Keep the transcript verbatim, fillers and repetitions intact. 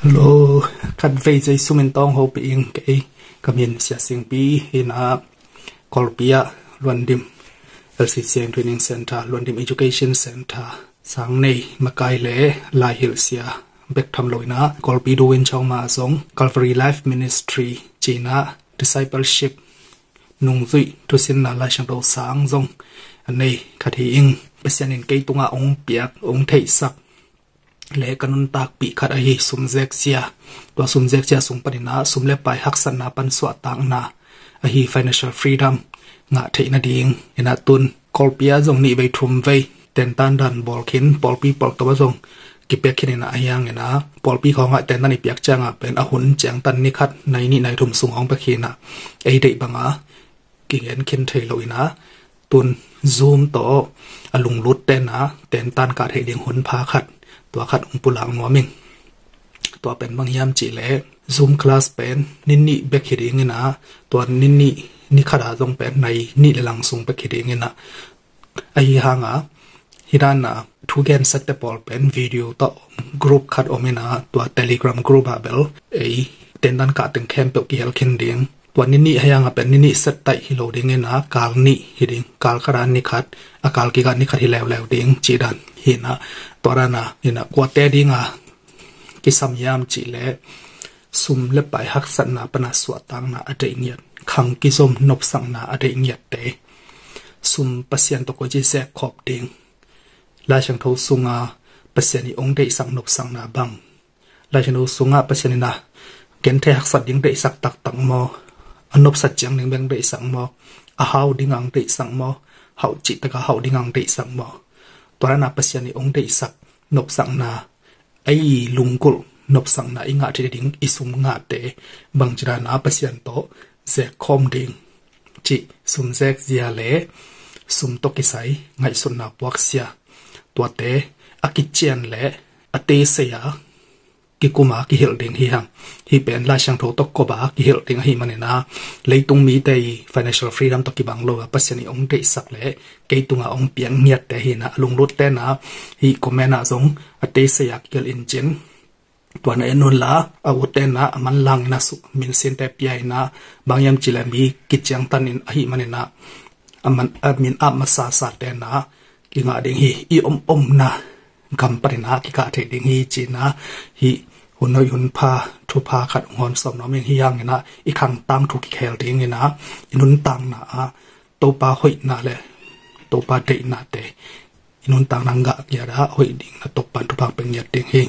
Hello, khat vei Jesu min tawng hopih ing. Kei ka min Sia Singpi hi a, Kawlpi ah Luandim L C C N Training Center, Luandim Education Center sang nei makai le laihilh sia bek tham lo in a, Kawlpi Duwin Chawngma zong Calvary Life Ministry ci in a discipleship nungzuih thusinna Laisiangtho sang zong a nei khat hi ing. Pasian in kei tungah hong piak, hong theihsak le ka nuntakpih khat ahi sum zekzia. Tua sum zekzia sung panin a sum le pai haksatna pan suahtakna ahi financial freedom ngah theih nading in a, tun Kawlpi ah zong nih vei thum vei tentan dan bawl khin, pawlpi pawlto ah zong kipia khin in a, ahi hangin a pawlpi khawngah tentan i piak ciangah pen a hun ciangtan ni khat, nai nih nai thum sung hong pia khin a, ei deih banga kigen khin thei lo in a, tun Zoom tawh a lunglut ten a tentan kah theih ding hun pha khat, tua khat hong pulak nuam ing. Tua pen bang hiam cih leh Zoom class pen ni nih bek hi ding in a, tua ni nih ni khat ah zong pen nai nih le lang sung bek hi ding in a, ahi hanga hi dan a thu gensatte pawl pen video tawh group khat om in a, tua Telegram group ah bel ei tentan kah teng khempeuh kihel khin ding. Tua ni nih ahi hanga pen ni nih set taih hi lo ding in a, kal nih hi ding, kal khat a ni khat, a kal kik a ni khat hi leuleu ding cih dan hi in a, tua dan a hi in a, kuate dinga kisam hiam cih leh sum le pai haksatna pana suahtakna a deih ngiat, khang kizom nopsakna a deih ngiatte, sum Pasian tawh koici zek khawp ding, Laisiangtho sunga Pasian i hong deihsak nopsakna bang, Laisiangtho sungah Pasian in a genthei haksat ding deihsak taktak maw, a nopsat ciang ding beng deihsak maw, a hau ding ang deihsak maw, hauh cih taka hauh ding ang deihsak maw, tua dan a Pasian i hong deihsak nopsakna, ei lunggulh nopsakna i ngah theih ding i sum ngahte bangci dan a Pasian tawh zek khawm ding cih sum zekzia le sum tawh kisai ngaihsutna puaksia, tuate a kician le a tesei a kikum a kihilh ding hi hang. Hih pen Laisiangtho tawh kop a kihilh ding ahi manin a, leitung mite i financial freedom tawh kibang lo a Pasian i hong deihsak le kei tunga hong piak ngiatte hi in a, a lunglut ten a hih comment ah zong a tesei a kihilh in cin. Tua na en un la, a ut ten a a manlang in a suk min sinte pia in a, bang hiam cih leh mi kiciangtan in ahi manin a, a man, a min ap masasa ten a kingah ding hi. I om omna gam panin a kikah theih ding hi ci in a, hih hun hoih hun pha thupha khat hong hawm sawm nuam ing. Hi hangin a i khang tangthu kikhel ding in a, i nuntakna ah Topa hoihna le Topa deihnate i nuntakna ngah kiat a hoih ding in a Topa in thupha pia ngiat ding hi.